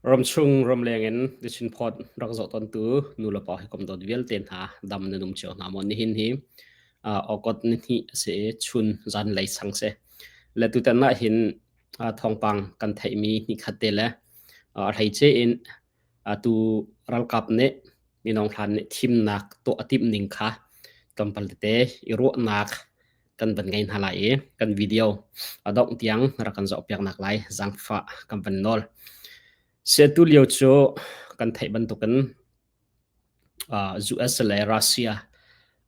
Ramchung ramleng in Chinphawt rak zoh tawntu nulepa hawikom dawt vialte hna dam nan um cio hna maw? Nihin hi August nihnih a si i chun zanlei sang si. Le tutan ah hin thawngpang kan theihmi hnihkhat te le a hleice in atu ralkap nih Min Aung Hlaing nih thimnak tuah a timh ning kha tlawmpal tete i ruahnak kan van ngei hna lai i kan video a dongh tiang rak kan zohpiaknak lai zaangfah kan van nawl. Siatu lio cu kan theih bantukin US le Russia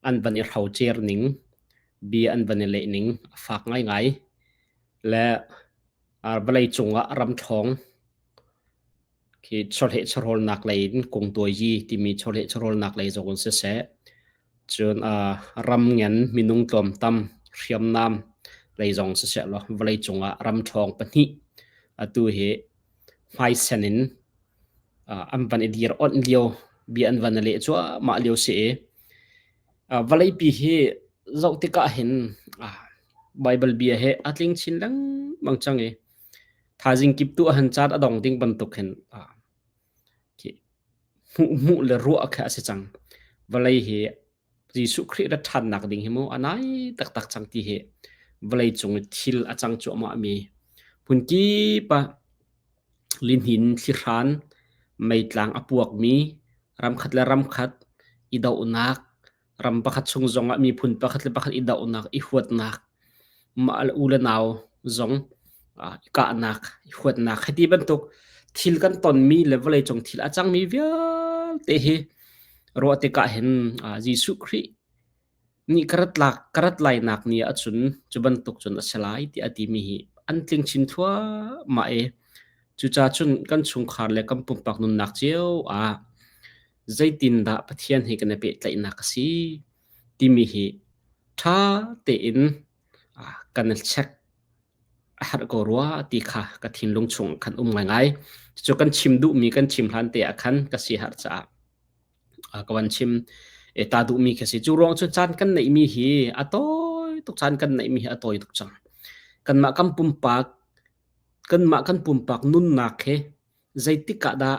an van i hrocer ning, bia an van i leh ning a fak ngaingai le vawlei cungah ram ṭhawng Khi chawhleh chawhrawlnak lei in kungtuayi timi chawhleh chawhrawlnak lei zong in siseh, cun ram ngan minung tlawmtam hriamnam lei zong siseh law vawleicung ah ram ṭhawng pahnih atu hi hmaisen in an van i dir onh lio bia an van i leh cuahmah lio si i vawleipi hi zoh tikah hin Baibal bia he a tling chin lengmang cang i Thaizing kip tu han caan a dong ding bantuk hin hmuh hmuh le ruah khi a si cang. Vawlei hi Jesuh Khrih rat ṭhannak ding hi mu a nai taktak cang ti hi vawlei cung i thil a cang cuahmah mi hmun kip ah lihnin thlihran meitlang a puakmi ramkhat le ramkhat i dohnak ram pakhat chung zongah miphun pakhat le pakhat i dohnak, i huatnak, mah le u le nau zong i kahnak, i huatnak hiti bantuk thil kan tonmi le vawleicung thil a cangmi vialte hi ruah tikah hin Jesuh Khrih nih ka rat lak ka rat lainak ni ahcun cu bantuk cun a si lai tiah a timi hi an tling chin thluahmah i cucaah cun kan chungkhar le kan pumpak nunnak cio ah zeitindah Pathian he kan i pehtlaihnak a si timi hi ṭha tein kan i check a herh ko rua ti kha ka thinlung chung khan um ngaingai. Cucu kan chim duhmi kan chim hlan te ah khan ka si har caah ka van chim e ta duhmi khi si. Cu ruang cu caan kan neihmi hi a tawi tuk caan kan neihmi hi a tawi tuk cang. Kanmah kan pumpak kanmah kan pumpak nunnak he Zeitik ah dah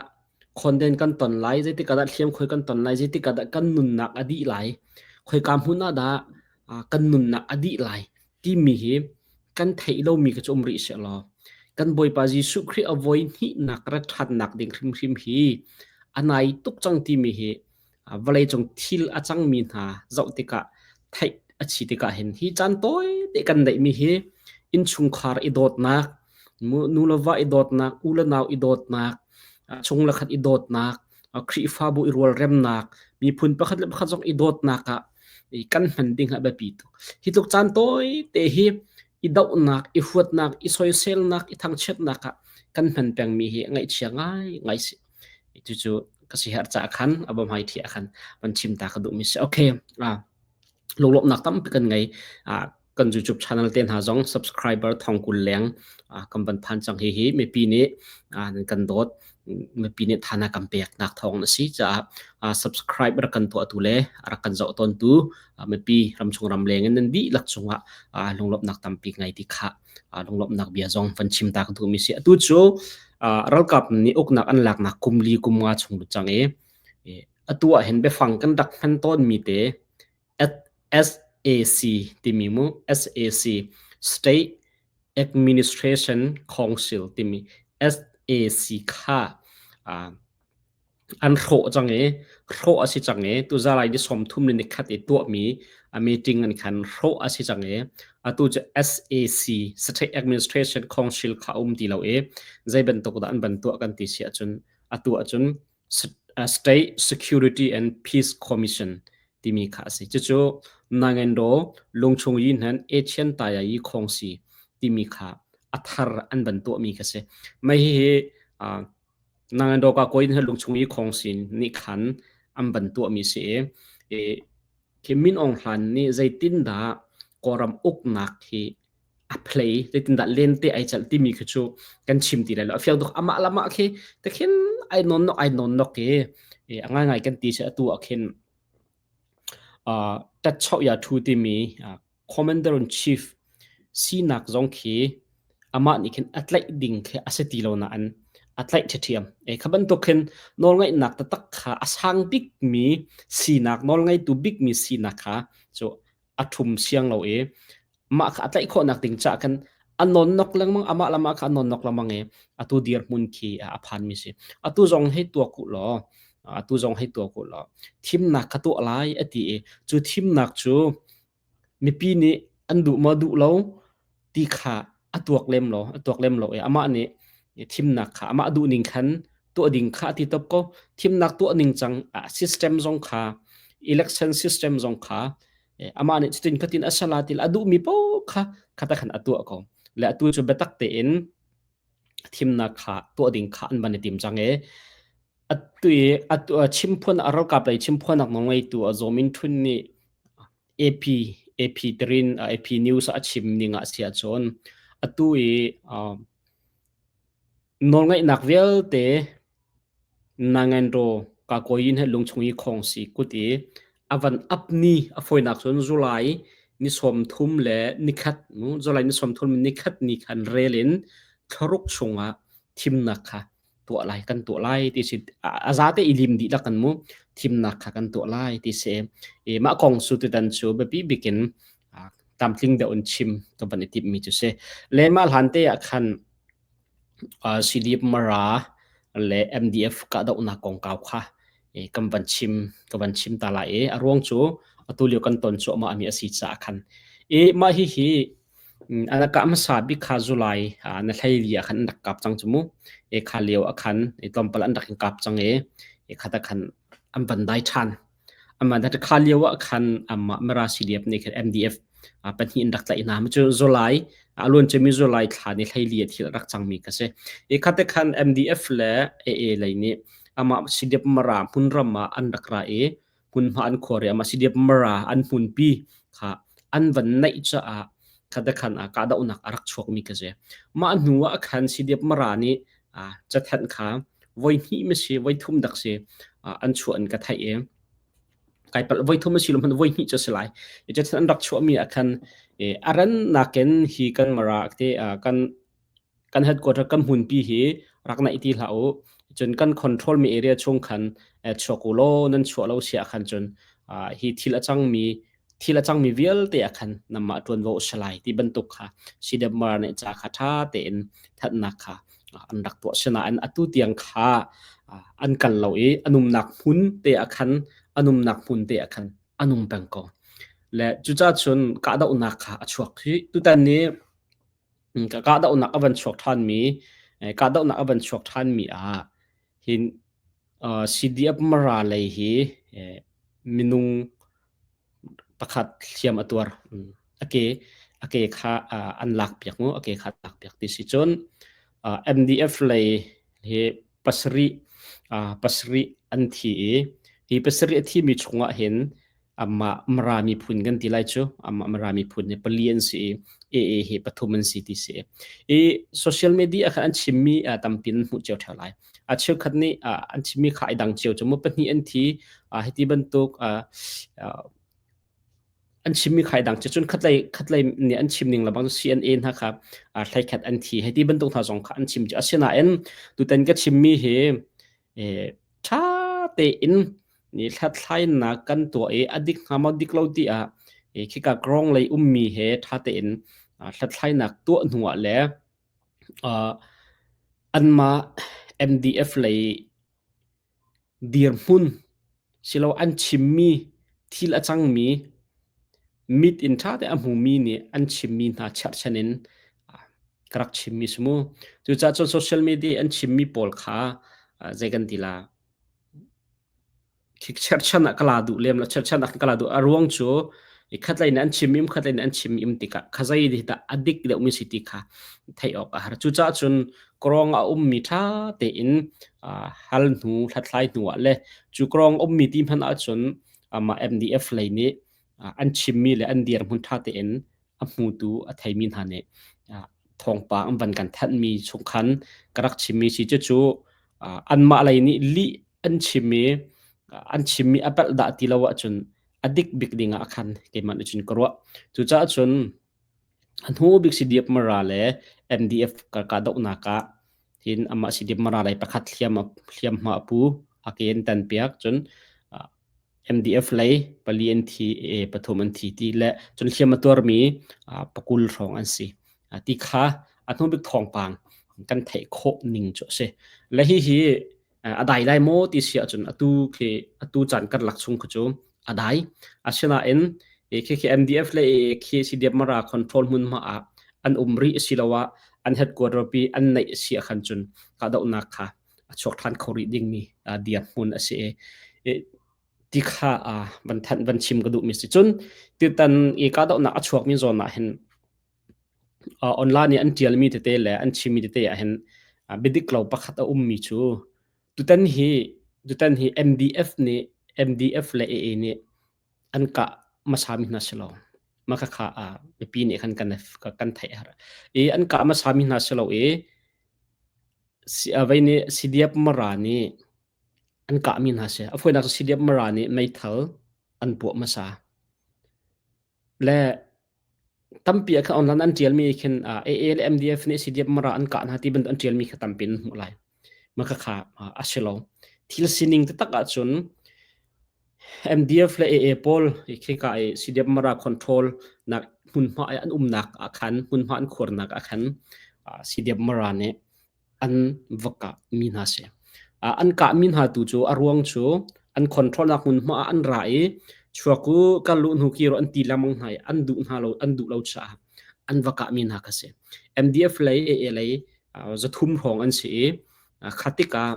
khawnden kan ton lai, zeitik ah dah hliamkhuai kan ton lai, zeitik ah dah kan nunnak a dih lai, khoika hmun ah dah kan nunnak a dih lai timi hi kan theih lomi kha cu um rih sehlaw kan Bawipa Jesuh Khrih a voi hnihnak rat ṭhannak ding hrimhrim hi a nai tuk cang timi hi vawleicung thil a cangmi hna zoh tikah theih a chi tikah hin hi caan tawi te kan neihmi hi innchungkhar i dawtnak nu le va i dawtnak u le nau i dawtnak chung le khat i dawtnak Khrihfabu i rualremnak miphun pakhat le pakhat zong i dawtnak ah kan hman ding ah biapi tuk hi tluk caan tawi te hi i dohnak i huatnak i soiselnak i thangchiatnak ah kan hman pengmi hi ngaihchia ngai ngai si Cucu ka siherh caah khan a bawmhai thi ah khan van chim ta ka duhmi si. Okay, lunglawmhnak tampi kan ngei. Kan YouTube channel te hna zong subscriber thong kul leng kan van phan cang hi hi mipi nih nan kan dawt mipi nih thana kan pek nak thawng na si caah subscribe rak kan tuah tu le rak kan zoh tawn tu mipi ramchung ramleng in nan dihlak cungah lunglawmhnak tampi ngei ti kha lunglawmhnak bia zong van chim ta ka duhmi si. Atu cu ralkap nih uknak an laknak kum li kum nga chung lut cang i atu ah hin biafang kan rak hman tawnmi te SAC timi mu SAC State Administration Council timi SAC kha An hrawh cang i hrawh a si cang i tuzalai ni 30 le nikhat i tuahmi a meeting an khan hrawh a si cang i atu cu SAC State Administration Council kha a um ti lo i zei bantuk dah an van tuah kan ti si ahcun atu ahcun State Security and Peace Commission timi kha a si. Cucu Nangendo lungchung yi hnan Asian Taya yi Khongsi timi kha a thar an van tuahmi kha si. Mah hihi Nangandaw ka kawi na lungchung i khawngsin nih khan an van tuahmi si i khi Min Aung Hlaing nih zeitindah Kawlram uknak hi a play zeitindah lente ai celh timi khi cu kan chim ti lai lo a fiang tuk amah le amah khi tikhin ai nawn nok ai nawn nok i a ngaingai kan ti si atu ah khin ṭatchoh ya ṭhu timi commander in chief sinak zong khi amah nih khin a tlaih ding khi a si ti lo nain A tlaih ṭhiṭhiam. E kha bantuk khin nawlngaihnak taktak kha a sang bikmi sinak, nawlngeitu bikmi sinak kha cu a ṭhum siang lo i mah kha a tlaih khawhnak ding caah khan a nonnok lengmang amah le amah kha a nonnok lengmang i atu dirhmun khi a phanmi si. Atu zong hei tuak u law atu zong hei tuak u law thimnak ka tuah lai a ti i cu thimnak cu mipi nih an duh maw duh lo ti kha a tuak lem lo a tuak lem lo i amah nih thimnak kha amah duh ning khan tuah ding kha a ti top ko. Thimnak tuah ning cang system zong kha election system zong kha amah nih cutin khatin a sala til a duhmi paoh kha khata khan a tuah ko. Le atu cu biatak tein thimnak kha tuah ding kha an van i tim cang i atu i atu chimphuan a ralkap lei chimphuanak nawl ngeitu a Zaw Min Htun nih AP AP tirin AP News a chim ning ah si ahcun atu i nawlngeihnak vialte Nanganro Kakoyin he lungchung i khawngsi kut i a van ap ni a fawinak cun July ni 31 July ni 31 ni khan rel in thlaruk chungah thimnak kha tuah lai kan tuah lai ti si a zate i lim dihlak kan mu thimnak kha kan tuah lai ti si i mah kong su tutan cu biapi bikin tlamtling deuh in chim ka van i timh mi cu si le mah hlan te ah khan CDF Mara le MDF kahdohnak kongkau kha kan van chim ka van chim ta lai i a ruang cu atu lio kan ton cuahmah mi a si caah khan i mah hihi an kah hmasa bik kha July na hlei li ah khan an rak kap cang cu mu. E kha lio ah khan e tlawmpal an rak in kap cang i e khat ah khan an van dai ṭhan. Amah that kha lio ah khan amah Mara CDF nih khan MDF pahnih an rak tlaih hna. Cu July a luan cemi July thla ni hlei li a thil rak cangmi ka si. E khat te khan MDF le AA lei nih amah CDF Mara hmunram ah an rak ra i hmunhma an khuar i amah CDF Mara an hmunpi kha an van naih caah khatakhan ah kahdohnak a rak chuakmi ka si. Mah hnu ah khan CDF Mara nih cathanh kha voi hnih ma si voi thum dak si an chuah in ka theih i kai palh voi thum a si lo hmanh voi hnih cu a si lai. Cathanh an rak chuahmi ah khan a ran nakin hi kan Mara te kan kan headquarter kan hmunpi hi rak naih ti hlah u. Cun kan control mi area chung khan chuak u law nan chuah lo si ah khan cun hi thil a cangmi thil a cangmi vialte ah khan nanmah ṭuanvo a si lai ti bantuk kha CDMR nih ca kha ṭha tein thanhnak kha an rak tuah. Sinain atu tiang kha an kal lo i an umnak hmun te ah khan an umnak hmun te ah khan an um peng ko. Le cucaah cun kahdohnak kha a chuak hi tutan ni Kahdohnak a van chuak ṭhanmi kahdohnak a van chuak ṭhanmi ah hin CDF Mara lei hi minung pakhat hliam a tuar. A ke a ke kha an lakpiak mu, a ke kha an lakpiak ti si cun MDF lei hi pasarih pasarih an thi i hi pasarih a thimi chungah hin amah Mara miphun kan ti lai cu amah Mara miphun hi pali an si i AA hi pathum an si ti si i social media khan an chimmi tampi nan hmuh cio theo lai a cheukhat nih an chimmi kha ai dang cio cu mu pahnih an thi hiti bantuk an chimmi kha ai dang cio cun khatlei khatlei nih an chim ning lebang CNA hna kha thlaikhat an thi hiti bantuk hna zong kha an chim cio asinain tutan ka chimmi hi ṭha tein hlathlainak kan tuah i a dik hnga maw dik lo ti ah khika krawng lei ummi he ṭha tein hlathlainak tuah hnuah le anmah MDF lei dirhmun silo an chimmi thil a cangmi mit in ṭha te a hmumi nih an chimmi hna cherhchan in ka rak chimmi si mu. Cucaah cun social media an chimmi pawl kha zei kan ti la cherhchan ah ka la duh lem lo cherhchan ah ka la duh a ruang cu khatlei in an chim im khatlei in an chim im tikah khazei hi dah a dik deuhmi si ti kha theih awk a har. Cucaah cun krawng a ummi ṭha tein hal hnu hlathlai hnu ah le cu krawng ummi ti hmanh ahcun amah MDF lei nih an chimmi le an dirhmun ṭha tein a hmutu a theimi hna nih thawngpang an van kan thanhmi chung khan ka rak chimmi si cucu anmah lei nih lih an chim i an chimmi a palh dah ti lo ahcun a dik bik ding ah khan keimah nih cun ka ruah. Cucaah cun a hnu bik CDF Mara le MDF kahdohnak ah. Tin amah CDF Mara lei pakhat hliam hliamhma a pu a ke an tan piak cun MDF lei pali an thi e pathum an thi ti le cun hliam a tuarmi pakul hrawng an si. Ti kha a hnubik thawngpang kan theih khawh ning cu a si. Le hi hi a dai lai maw ti si ahcun atu khi atu caan karlak chung khi cu a dai. Asinain khi khi MDF le AA khi CDF Mara control hmunhma ah an um rih asiloah an headquarter pi an neih a si ahkhan cun kahdohnak kha a chuak ṭhan kho rih dingmi dirhmun a si i ti kha van thanh van chim ka duhmi si. Cun tutan i kahdohnak a chuakmi zawn ah hin online i an ṭialmi tete le an chimmi tete ah hin biadik lo pakhat a ummi cu tutan hi tutan hi MDF nih MDF le AA nih an kah hmasami hna si lo. Mah khakha mipi nih khan kan kan theih a herh. I an kah hmasami hna si lo i vei nih CDF Mara nih an kahmi hna si. A fawinak cu CDF Mara nih meithal an puah hmasa. Le tampi ah khan online an ṭialmi khin AA le MDF nih CDF Mara an kah hna ti bantuk an ṭialmi kha tampi an hmuh lai. Mah khakha a si lo. Thil sining taktak ahcun MDF le AA pawl khika i CDF Mara control nak hmunhma i an umnak ah khan hmunhma an khuarnak ah khan CDF Mara nih an va kah mi hna si. An kah mi hna tu cu a ruang cu an control nak hmunhma ah an ra i chuak u kal lu hnu kiro an ti lengmang hna i an duh hna lo an duh lo caah an va kah mi hna kha si. MDF lei AA lei zathum hrawng an si i kha tikah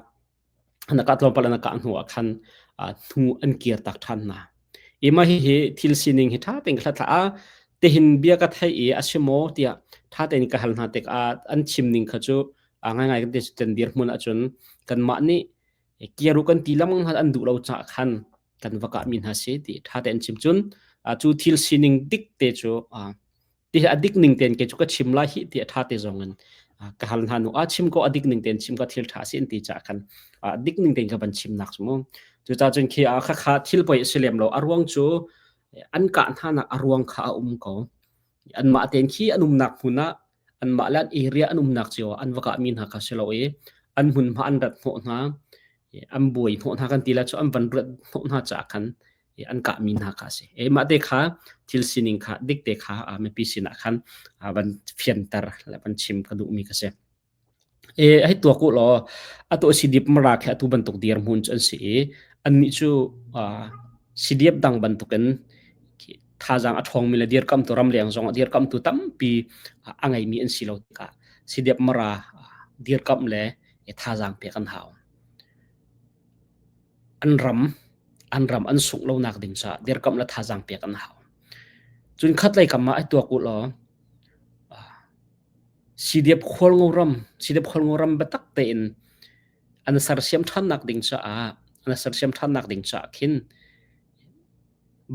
na kah tlawmpal na kah hnu ah khan hnu an kir tak ṭhan hna. I mah hihi thil sining hi ṭha tein ka hlathlai a tihin bia ka theih i a si maw tiah ṭha tein ka hal hna tikah an chim ning kha cu ngaingai kan ti cu dirhmun ahcun kanmah nih kir u kan ti lengmang hna an duh lo caah khan kan va kah mi hna si ti ṭha tein chim cun cu thil sining dik te cu ti a dik ning tein kei cu ka chim lai hi ti a ṭha te zong in ka hal hna nu a chim ko a dik ning tein chim ka thil ṭha si an ti caah khan dik ning tein ka van chim nak cu mu cucaah cun khi kha kha thil poi a si lem lo a ruang cu an kah hna nak a ruang kha a um ko anmah tein khi an umnak hmun ah anmah le an area an umnak cio an va kah mi hna kha si lo i an hmunhma an rat hnawh hna an buai hnawh hna kan ti la cu an van rat hnawh hna caah khan an kahmi hna kha a si. E mah te kha thil sining kha dik te kha mipi sinah khan van fianter le van chim ka duhmi ka si. E hei tuak u law atu CDF Mara khi atu bantuk dirhmun cu an si i annih cu CDF dang bantukin thazaang a ṭhawngmi le dirkamtu ramleng zong ah dirkamtu tampi a ngeimi an si lo tikah CDF Mara dirkamh le thazaang pek an hau. An ram an ram an sungh lonak ding caah dirkamh le thazaang pek an hau. Cun khatlei kam ah ai tuak u law CDF Khualngo ram CDF Khualngo ram biatak tein an sersiam ṭhannak ding caah an sersiam ṭhannak ding caah khin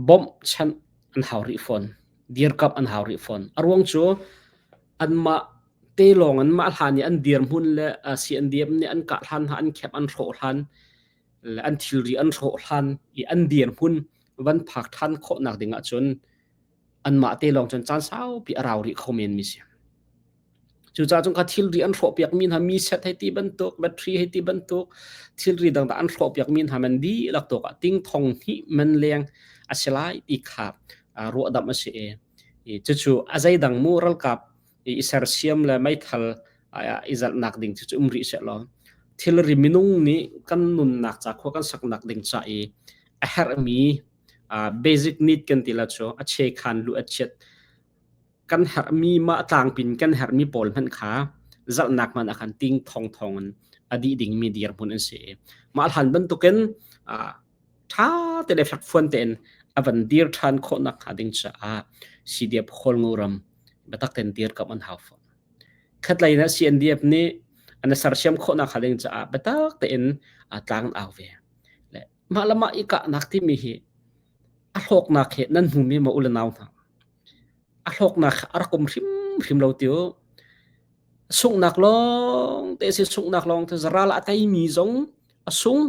bawmhchanh an hau rih fawn. Dirkamh an hau rih fawn. A ruang cu anmah te lawng an mah hlan i an dirhmun le CNDF nih an kah hlan hna an khep an hrawh hlan le an thilri an hrawh hlan i an dirhmun van phak ṭhan khawhnak ding ahcun anmah te lawng cun caan saupi a rau rih kho men mi si. Cucaah cun kha thilri an hrawhpiak mi hna mi set hei ti bantuk, battery hei ti bantuk, thilri dangdang an hrawhpiak mi hna man dihlak tuak ah ting thong hnih man leng a si lai ti kha ruahdamh a si i cucu a zeidang mu ralkap i sersiam le meithal i zalhnak ding cu um rih sehlaw thilri minung nih kan nunnak ca khua kan saknak ding ca i a herhmi basic need kan ti la cu a che khan lu a chiat kan herhmi mah tlangpin kan herhmi pawl hmanh kha zalhnak hmanh ah khan ting thong thong in a dih dingmi dirhmun an si mah hlan bantukin ṭha te le fekfuan tein a van dir ṭhan khawhnak hnga ding caah CDF Khualngo ram biatak tein dirkamh an hau fawn. Khatlei in CNDF nih an sersiam khawhnak hnga ding caah biatak tein tlang an au ve. Le mah le mah i kahnak timi hi a hlawknak hi nan hmumi maw u le nau hna. A hlawknak a rak um hrimhrim lo tiu. Sunghnak lawng te si sunghnak lawng te ral a teimi zong a sung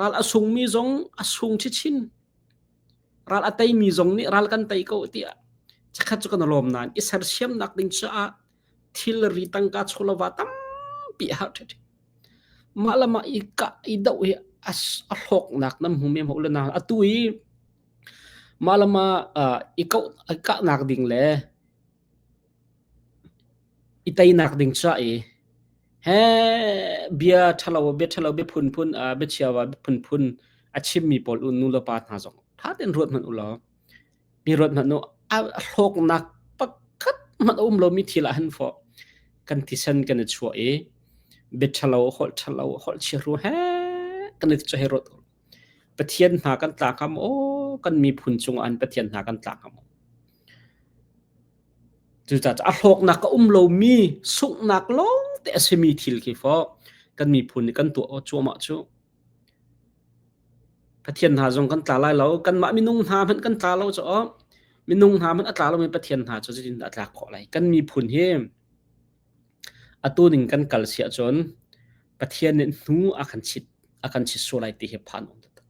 Ral a sungmi zong a sung chinchin. Ral a teimi zong nih ral kan tei ko tiah chikkhat cu kan lawm nain i sersiamnak ding caah thilri tangka chawlava tampi tampi a har ṭhiṭhi. Mah le mah i kah i doh hi a hlawknak nan hmu men le na atu i mah le mah i koh i kahnak ding le i teinak ding ca i he bia ṭhalo bia ṭhalo bia phunphun bia chia bia phunphun a chimmi pawl u nu le pa hna zong ṭha tein ruat hmanh u law mi ruat hmanh u a hlawknak pakhat hmanh a um lomi thil ah hin fawh kan thisen kan i chuah i bia ṭhalo holh ṭhalo holh chiahru he kan i cu hei ruat u Pathian hna kan tla hnga maw kan miphun cungah hin Pathian hna kan tla hnga maw Cucaah a hlawknak a um lomi sunghnak lawng te a simi thil khi fawh kan miphun nih kan tuah cuahmah cu. Pathian hna zong kan tla lai lo. Kanmah minung hna hmanh kan tla lo cu aw. Minung hna hmanh a tla lomi Pathian hna cu zeitindah a tlak khawh lai? Kan miphun hi atu ning kan kal si ahcun Pathian nih hnu a kan chit a kan chit sual lai ti hi phan um taktak.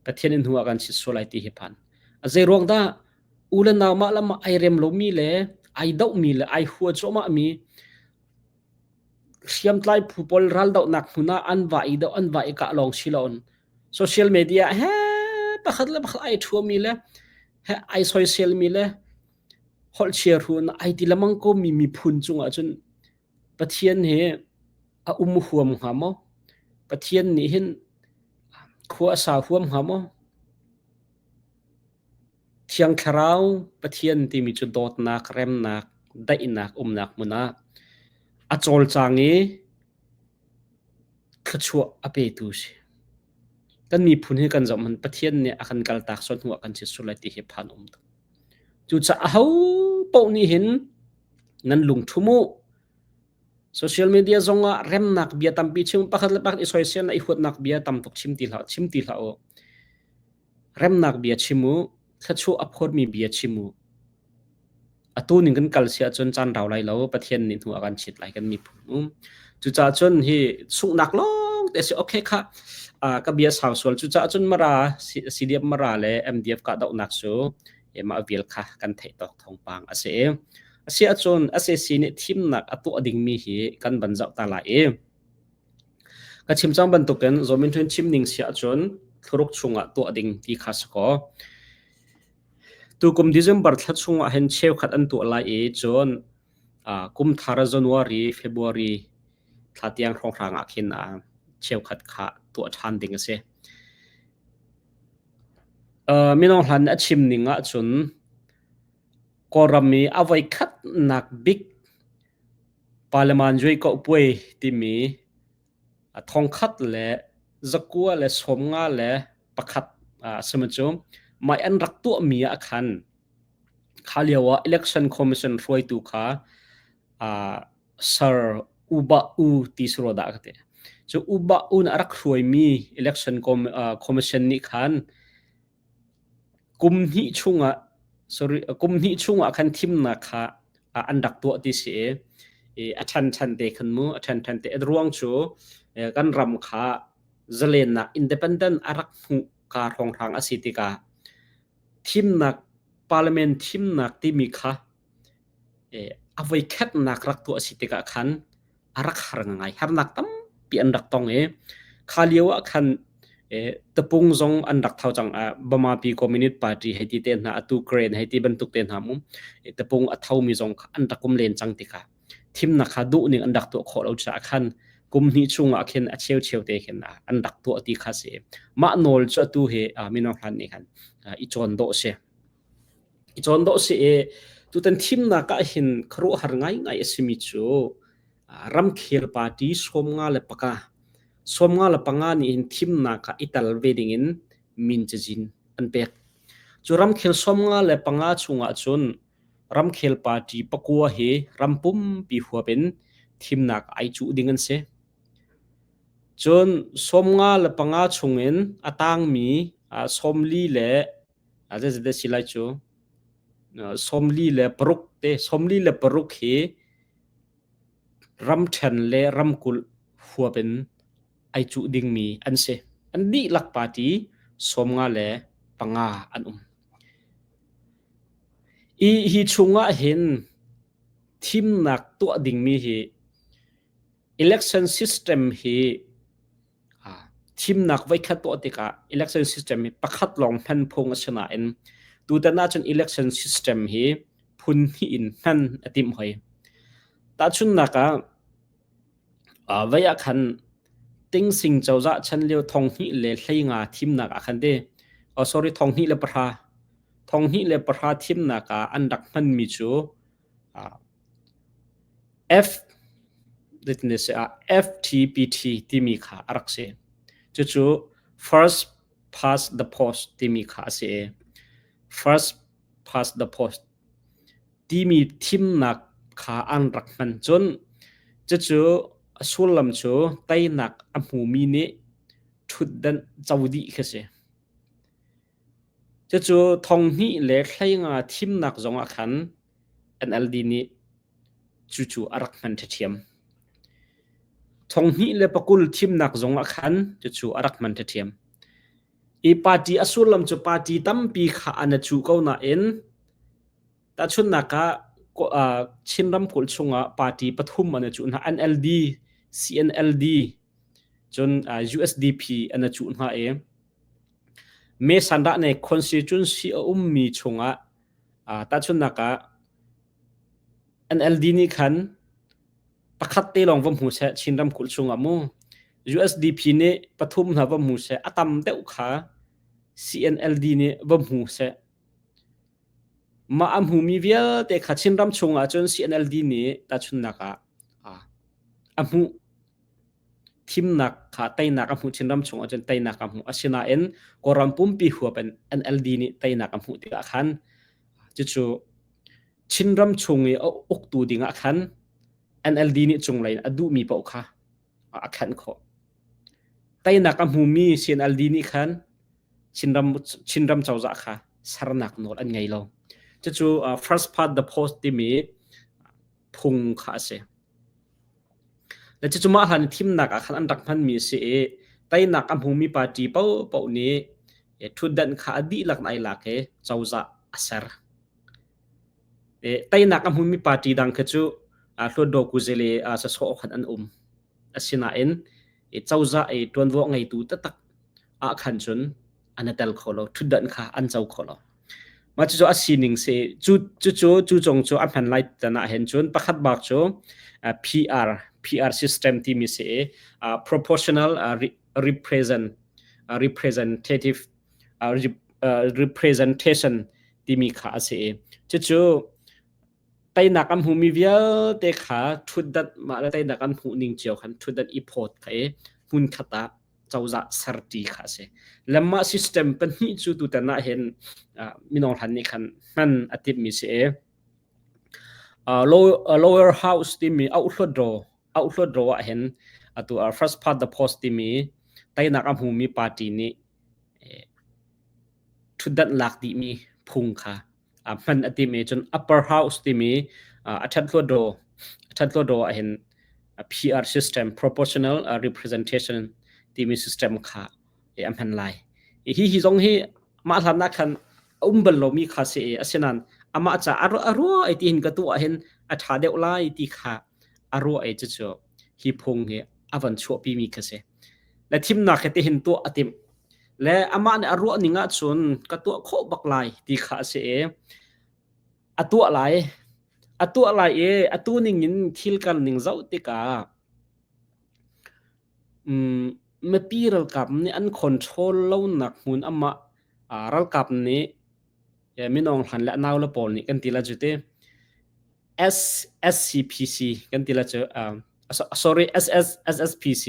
Pathian nih hnu a kan chit sual lai ti hi phan. A zei ruang dah u le nau mah le mah ai rem lomi le ai dohmi le ai hua cuahmah mi hriamtlai phu pawl raldohnak hmun ah an va i doh an va i kah lawng si loin social media he pakhat le pakhat ai ṭhuami le he ai soiselmi le holh chia ru in ai ti lemang ko mi miphun cungah cun Pathian hi a um huam hnga maw? Pathian nih hin khua a sa huam hnga maw? Thiang Thlarau Pathian timi cu dawtnak, remnak, daihnak umnak hmun ah a cawlcang i thluachuah a petu a si. Kan miphun hi kan zoh hmanh Pathian nih a kan kaltak sual hnu ah kan si sual lai ti hi phan um tuk. Cucaah aho paoh nih hin nan lungṭhum u. Social media zong ah remnak bia tampi chim pakhat le pakhat i soisel i huatnak bia tam tuk chim ti hlah chim ti hlah u. Remnak bia chim u, thluachuah a phormi bia chim u. Atu ning kan kal si ahcun caan rau lai lo, Pathian nih hnu a kan chit lai kan miphun um. Cucaah cun hi sunghnak lawng te si okay kha ka bia sau sual cucaah cun Mara CDF Mara le MDF kahdohnak cu mah vial kha kan theih tawk thawngpang a si. A si ahcun SAC nih thimnak a tuah dingmi hi kan van zoh ta lai i Ka chim cang bantukin Zaw Min Htun chim ning si ahcun thlaruk chungah tuah ding ti kha si kaw. Tukum December thla chungah hin cheukhat an tuah lai i cun kum thar January, February thla tiang hrawnghrang ah khin cheukhat kha tuah ṭhan ding a si. Mino hlan a chim ning ahcun Kawlram i a voikhatnak bik Parliament Puai timi thongkhat le 1951 a si cu mah an rak tuahmi ah khan kha lio ah Election Commission hruaitu kha Sir Uba U ti si rua dah ka ti. Cu Uba U nih a rak hruaimi Election Commission nih khan Kum hnih chungah sorry kum hnih chungah khan thimnak kha an rak tuah ti si i a ṭhan te khan mu a ṭhan te ruang cu kan ram kha zalennak independent a rak hmuh ka hrawnghrang a si tikah thimnak parliament thimnak timi kha a voikhatnak rak tuah a si tikah khan a rak har ngai. Harnak tampi an rak tong i kha lio ah khan tapung zong an rak tho cang. Bamapi Communist Party hei ti te hna atu Karen hei ti bantuk te hna mu tapung a thomi zong kha an rak um len cang tikah thimnak kha duh ning an rak tuah khawh lo caah khan kum hnih chungah khin a cheu cheu te khin an rak tuah ti kha si. Mah nawl cu atu hi mino hlan nih khan i cawn dawh si. I cawn dawh si i tutan thimnak ah hin khuaruahhar ngaingai a simi cu ramkhel party 55 55 nih hin thimnak ah i tel ve dingin min cazin an pek. Cu ramkhel 55 chungah cun ramkhel party pakua hi ram pumpi huap in thimnak ai cuh ding an si. Cun 55 chungin a tangmi 40 le Zeizat si lai cu 46 te 46 hi ramṭhen le ramkulh huap in ai cuh dingmi an si. An dihlak party 55 an um. I hi chungah hin thimnak tuah dingmi hi. Election system hi thimnak voikhat tuah tikah election system hi pakhat lawng hman phung a si nain tutan ahcun election system hi phun hnih in hman a timh hoi. Tahchunhnak ah vei ah khan Tingsing cozah chan lio 2015 thimnak ah khan ti oh sorry 2010 2010 thimnak ah an rak hmanmi cu F FTPT timi kha a rak si. Cucu first past the post timi kha a si i first past the post timi thimnak kha an rak hman. Cun cucu a sullam cu teinak a hmumi nih ṭhutdan co dih khi si. Cucu 2015 thimnak zongah khan NLD nih cucu a rak hman ṭhiamṭhiam. 2020 thimnak zongah khan cucu a rak hman ṭhiamṭhiam. I party a sullam cu party tampi kha an i cuh ko nain tahchunhnak ah Chin ramkulh chungah party pathum an i cuh hna. NLD, CNLD, cun USDP an i cuh hna i Me sandah nih constituency a ummi chungah tahchunhnak ah NLD nih khan pakhat te lawng va hmu seh Chin ramkulh chungah mu USDP nih pathum hna va hmu seh a tam deuh kha CNLD nih va hmu seh mah a hmumi vialte kha Chinram chungah cun CNLD nih tahchunhnak ah a hmuh thimnak kha teinak a hmuh Chinram chungah cun teinak a hmuh asinain Kawlram pumpi huap in NLD nih teinak a hmuh tikah khan cucu Chinram chung i a uktu dingah khan NLD nih cunglei in a duhmi paoh kha a khenh khawh. Teinak a hmumi CNLD nih khan Chinram, Chinram cozah kha sernak nawl an ngei lo. Cucu uh, first part the post timi phung kha a si. Le cucu mah hlan thimnak ah khan an rak hmanmi a si i teinak a hmumi party paohpaoh nih ṭhutdan kha a dihlak in ai lak i cozah a ser. Teinak a hmumi party dang kha cu Hluttaw kuzale sasawh khan an um. Asinain cozah i ṭuanvo ngeitu taktak ah khan cun an i tel kho lo. Ṭhutdan kha an co kho lo. Mah cucu a sining si. Cu cucu cu cong cu a hman lai tan ah hin cun pakhat bak cu PR PR system timi si i proportional represent representative representation timi kha a si i cucu teinak an hmumi vialte kha ṭhutdanh mah le teinak an hmuh ning cio khan ṭhutdanh i phawt kha i hmunkhat ah cozah serṭi kha a si. Le mah system pahnih cu tutan ah hin minung hlan nih khan hman a timhmi si i lower house timi auhluatro auhluatro ah hin atu first past the post timi teinak a hmumi party nih ṭhutdanh lak dihmi phung kha hman a tim i cun upper house timi a ṭhat hluatdaw ah hin PR system proportional representation timi system kha a hman lai. Hi hi zong hi mah hlan ah khan a um bal lomi kha si i asinain amah ca a ruah ai ti hin ka tuah hin a ṭha deuh lai ti kha a ruah i cucu hi phung hi a van chuahpimi kha si. Le thimnak hi tihin tuah a timh. Le amah nih a ruah ning ahcun ka tuah khawh bak lai ti kha a si i a tuah lai. A tuah lai i atu ning in thil kal ning zoh tikah um, mipi ralkap nih an control lonak hmun amah ralkap nih minong hlan le nau le pawl nih kan ti la cu ti S SCPC kan ti la cu sorry SS SSPC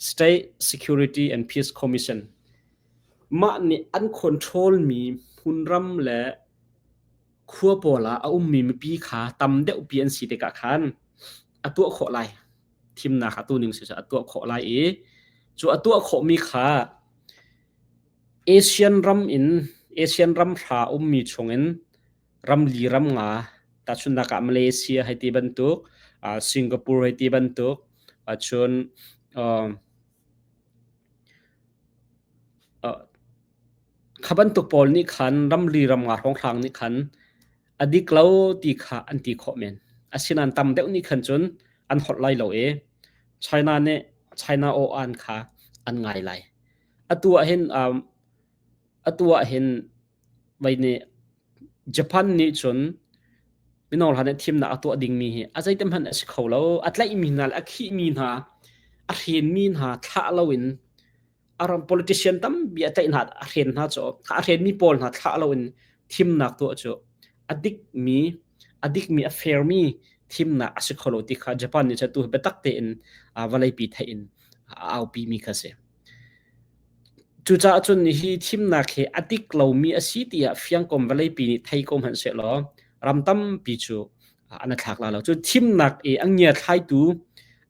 State Security and Peace Commission mah nih an control mi hmunram le khua pawl ah a ummi mipi kha tam deuhpi an si tikah khan a tuah khawh lai thimnak a tu ning si a tuah khawh lai i cu a tuah khawhmi kha Asian ram in Asian ram hra ummi chungin ramli ram nga tahchunhnak ah Malaysia hei ti bantuk Singapore hei ti bantuk cun kha bantuk pawl nih khan ramli ram nga hrawnghrang nih khan a dik lo ti kha an ti khawh men. Asinain tam deuh nih khan cun an holh lai lo i China nih China aw an kha an ngai lai. Atu ah hin um, atu ah hin vei nih Japan nih cun mino hla nih thimnak a tuah dingmi hi a zeitem hmanh a si kho lo. A tlaihmi hna le a khihmi hna, a hrenmi hna thlah loin a ram politician tampi a tlaih hna a hren hna cu a hrenmi pawl hna thlah loin thimnak tuah cu a dikmi a dikmi a fairmi thimnak a si kho lo ti kha Japan nih cun tu biatak tein vawleipi theih in a aupi mi kha si. Cucaah cun hi thimnak hi a dik lomi a si tiah fiangkom vawleipi nih thei ko hmanh sehlaw ram tampi cu an i thlak la lo. Cu thimnak i a ngiathlaitu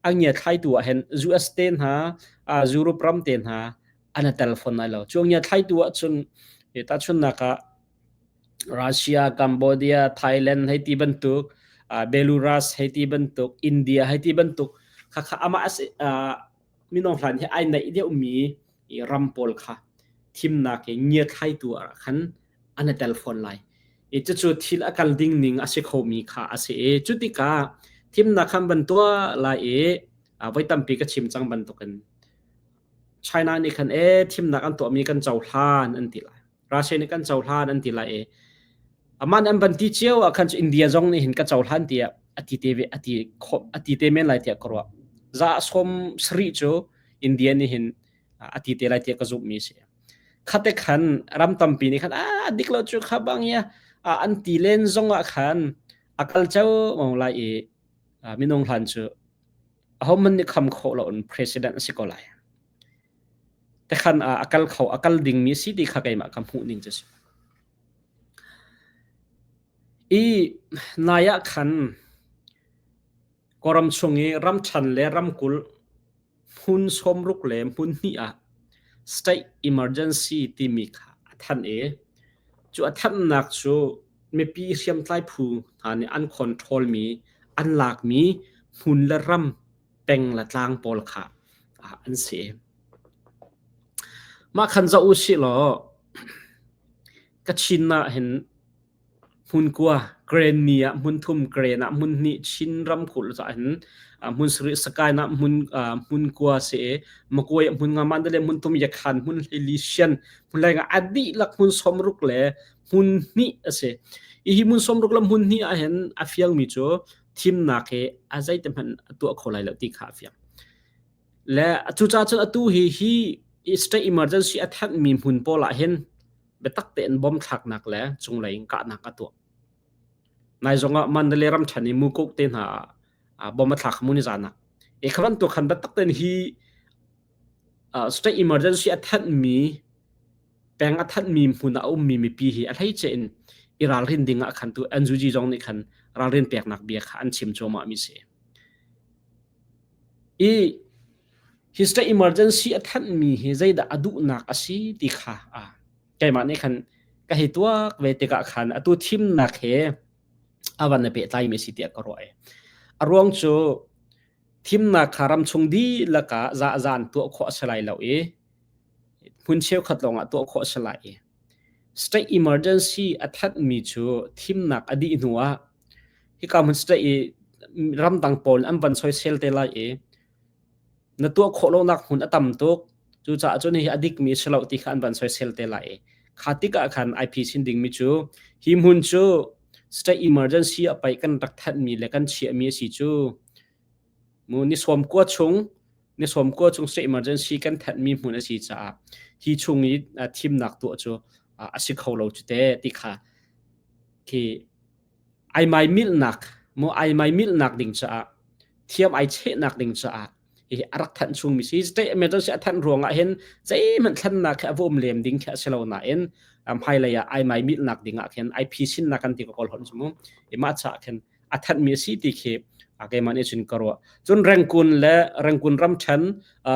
a ngiathlaitu ah hin US te hna, Europe ram te hna an i tel fawn lai lo. Cu ngiathlaitu ahcun tahchunhnak ah Russia, Cambodia, Thailand hei ti bantuk, Belarus hei ti bantuk, India hei ti bantuk khakha amah mino hlan hi ai naih deuhmi ram pawl kha thimnak i ngiathlaitu ah khan an i tel fawn lai. I cucu thil a kal ding ning a si khomi kha a si i cu tikah thimnak khan van tuah lai i voi tampi ka chim cang bantukin China nih khan e thimnak an tuahmi kan cohlan an ti lai. Russia nih kan cohlan an ti lai i amah nih an van ti cio ah khan cu India zong nih hin ka cohlan tiah a ti te ve a ti khawh a ti te men lai tiah ka ruah. Za 70 cu India nih hin a ti te lai tiah ka zumhmi a si. Khate khan ram tampi nih khan a dik lo cu kha bang ya an ti len zong ah khan a kal ceu lai i minung hlan cu ahohmanh nih kham khawh lo in president a si ko lai. Tekhan a kal kho a kal dingmi si ti kha keimah ka hmuh ning cu si. I nai ah khan Kawlram chung i ramṭhan le ramkulh hmun 60 le hmun hnih ah state emergency timi kha a thanh i cu a thanhnak cu mipi hriamtlai phu hna nih an control mi an lakmi hmun le ram peng le tlang pawl kha an si. Mah khan zoh u sih law Kachin ah hin hmunkua Karenni ah hmunthum Karen ah hmunhnih Chin ramkulh ah hin hmun sarih Sakae ah hmun hmunkua si i Magway ah hmun nga Mandalay hmunthum Yakhan hmun hleili Shan hmun leng ah a dihlak hmun 60 le hmun hnih a si. Hi hmun 60 le hmun hnih ah hin a fiangmi cu thimnak hi a zeite hmanh a tuah kho lai lo ti kha a fiang. Le cucaah cun atu hi hi state emergency a thanhmi hmun pawl ah hin biatak tein bom thlaknak le cunglei in kahnak a tuah. Nai zong ah Mandalay ramṭhen i Mukok te hna ah bom a thlak mu ni zan ah. E kha bantuk khan biatak tein hi state emergency a thanhmi peng a thanhmi hmun ah a ummi mipi hi a hleice in i ralrin ding ah khan tu NUG zong nih khan ralrin peknak bia kha an chim cuahmah mi si. I hi state emergency a thanhmi hi zeidah a duhnak a si ti kha keimah nih khan ka hei tuak ve tikah khan atu thimnak he a van i pehtlaimi a si tiah ka ruah i a ruang cu thimnak kha ramchung dihlak ah zahzan tuah khawh a si lai lo i hmun cheukhat lawngah tuah khawh a si lai i state emergency a thanhmi cu thimnak a dih hnu ah hika hmun state i ramdang pawl an van soisel te lai i na tuah khawh lonak hmun a tam tuk cucaah cun hi a dikmi a si lo ti kha an van soisel te lai i kha tikah khan IP sin dingmi cu hi hmun cu state emergency a pai kan rak thanhmi le kan chiahmi a si cu mu ni sawm kua chung ni sawm kua chung state emergency kan thanhmi hmun a si caah hi chung i thimnak tuah cu a si kho lo cu te ti kha khi ai mai milhnak mu ai mai milhnak ding caah thiam ai chehnak ding caah hi a rak thanh chungmi si state emergency a thanh ruangah hin zeihmanh thlennak khi a va um lem ding khi a si lo nain hmailei ah ai mai milhnak ding ah khin ai phisinnak kan ti ko kawl hon mu i mah cha khin a thanhmi a si ti khi keimah nih cun ka ruah cun Rangoon le Rangoon ramthen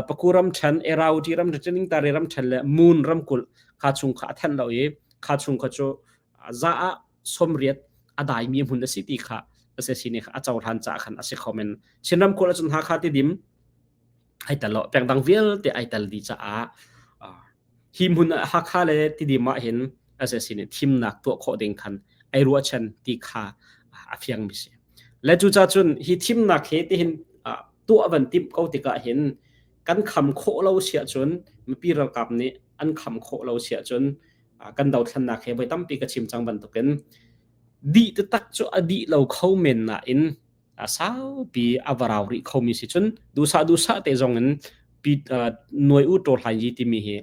Paku ramthen Erauti ramthen Ningtari ramthen le Moon ramkulh kha chung kha a thanh lo i kha chung kha cu za ah 80 a daimi hmun a si ti kha SAC nih a cohlan caah khan a si kho men. Chin ramkulh ahcun Hakha Tidim ai tel lo pengdang vialte ai tel dih caah hi hmun Hakha le Tidim ah hin SAC nih thimnak tuah khawh ding khan ai ruahchan ti kha a fiangmi si. Le cucaah cun hi thimnak he tihin Tuah van timh ko tikah hin kan kham khawh lo siah cun mipi ralkap nih an kham khawh lo siah cun kan dothlennak he voi tampi ka chim cang bantukin dih taktak cu a dih lo kho men nain a saupi a va rau rih khomi si cun duhsah duhsah te zong in pi nuai u ṭaw hlai yi timi hi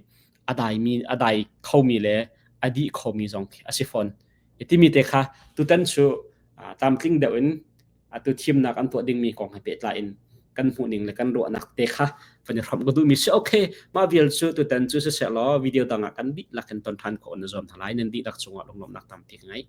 a daimi a dai khomi le a dih khomi zong khi a si fawn. Timi te kha tutan cu tlamtling deuh in atu thimnak an tuah dingmi kong he pehtlai in kan hmuhning le kan ruahnak te kha van i hrawmh ka duhmi si. Okay, mah vial cu tutan cu siseh law video dang ah kan dihlak in ton ṭhan khawh na zuam hna lai. Nan dihlak cungah lunglawmhnak tampi ka ngei.